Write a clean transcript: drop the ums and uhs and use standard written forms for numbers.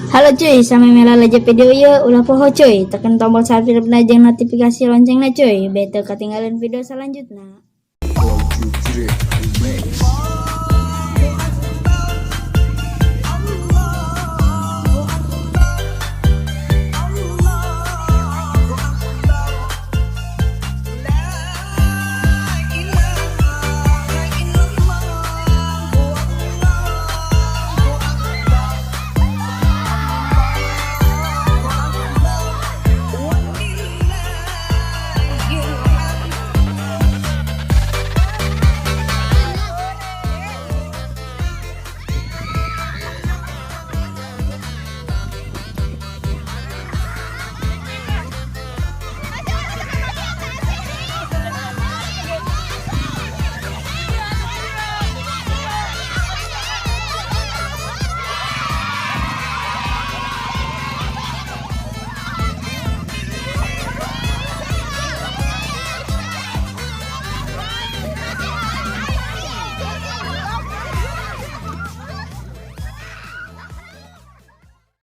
Halo cuy, samemeh lalajo video ieu, ulah poho cuy, tekan tombol subscribe na jeung notifikasi loncengna cuy, biar teu ketinggalan video selanjutnya. One, two, three.